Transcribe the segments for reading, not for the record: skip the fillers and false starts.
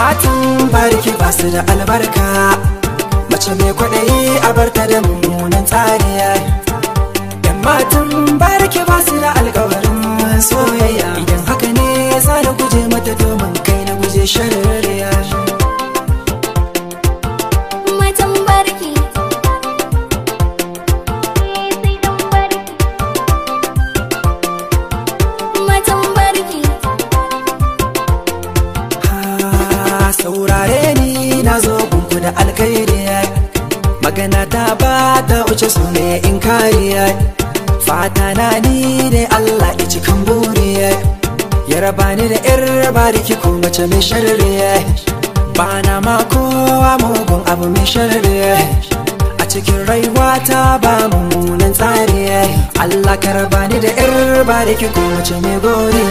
Matan bariki ba su da albarka, mace mai kwaɗayi a barta da mummunan tsari. Yan matan bariki ba su da alƙawarin soyayya, idan haka ne za na guje mata domin kai na guje sharriya. Matan bariki, sai dan bariki. Matan bariki, Saurare ni na zo gunku da alkhairi, magana ta ba ta wuce su ne in kariya. Fata na ni ne Allah ya cikan buriya, ya raba ni da yar bariki ko mace mai sharriya. Ba na ma kowa mugun abu mai sharriya, a cikin rayuwata ba mummunan tsari. Allah ka raba ni da yar bariki ko mace mai gori.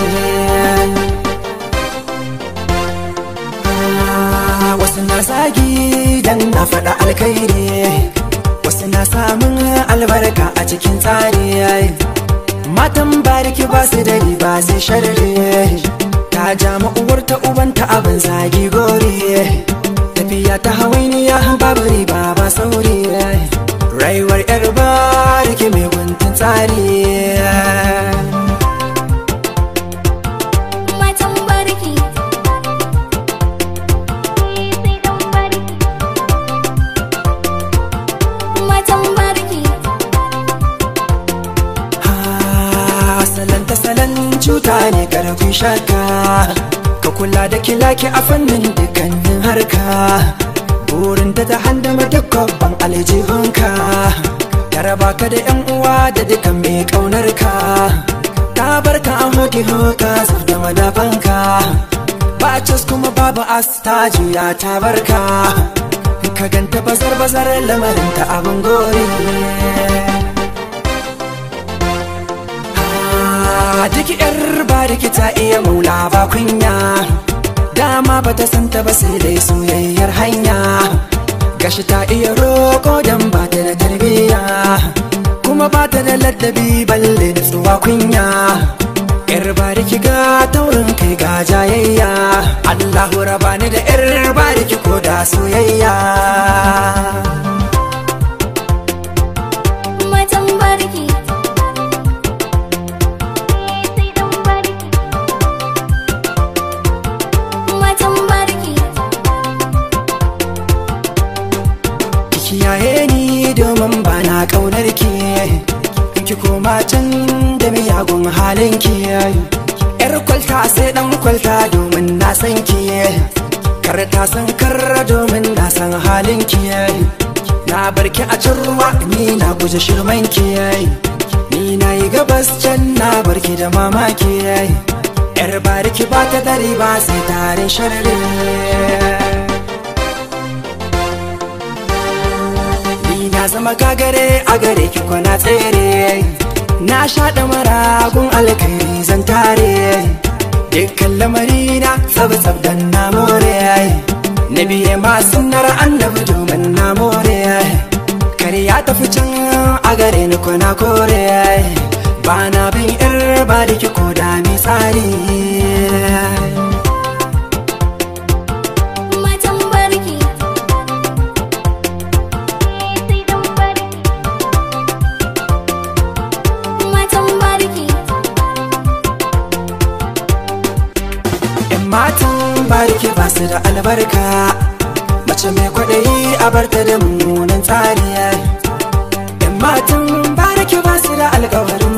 Wasu na zagi dan na faɗa alkhairi, wasu na samun albarka a cikin tsari. Matan bariki ba su da riba sai sharri, ta ja uwarta ubanta abin zagi gori. Tafiya ta hawainiya babu riba ba sauri, rayuwar yar bariki mai guntun tsari. Matan bariki, sai dan bariki. Matan bariki, Salon ta salon cuta ne karfin shaka, ka kula da kilaki a fannin dukkanin harka. Burin ta ta handama duk kwabban aljihunka, ta raba ka da yan uwa da dukkan mai kaunar ka. Ta barka a hoki hoka zub da madafanka, ba cas kuma babu as ta juya ta barka. Ka ganta bazar bazar lamarin ta abin gori. Duk yar bariki ta iya maula ba kunya, dama ba ta santa ba sai dai soyayyar hanya. Gashi ta iya roko dan ba ta da tarbiyya, kuma ba ta da ladabi balle nutsuwa kunya. Yar bariki ga taurin kai ga jayayya, Allahu raba ni da yar bariki ko da soyayya. Matan bariki, sai dan bariki. Matan bariki, Kiyaye ni domin ba na ƙaunar ki, in ki koma can da miyagun halin ki. Yar kwalta sai dan kwalta domin na san ki, kar ta san karra domin na san halin ki. Na barki a can ruwa ni na guje shirman ki, ni na yi gabas can na barki da mamaki. Yar bariki ba ta da riba sai tarin sharri. Na zama gagare a gare ki kwana tsere, na shaɗa maragun alkhairi zan tare. Dukkan lamari na tsab tsab dan na more, na biye masu nar annabi domin na more. Kare ya tafi can a gare ni kwana kore, ba na bin yar bariki ko da mai tsari. Matan bariki, sai dan bariki. Matan bariki, Yan matan bariki ba su da albarka, mace mai kwaɗayi a barta da mummunan tsari. Yan matan bariki ba su da alƙawarin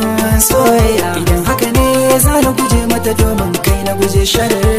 soyayya, idan haka ne za na guje mata domin kai na guje sharri.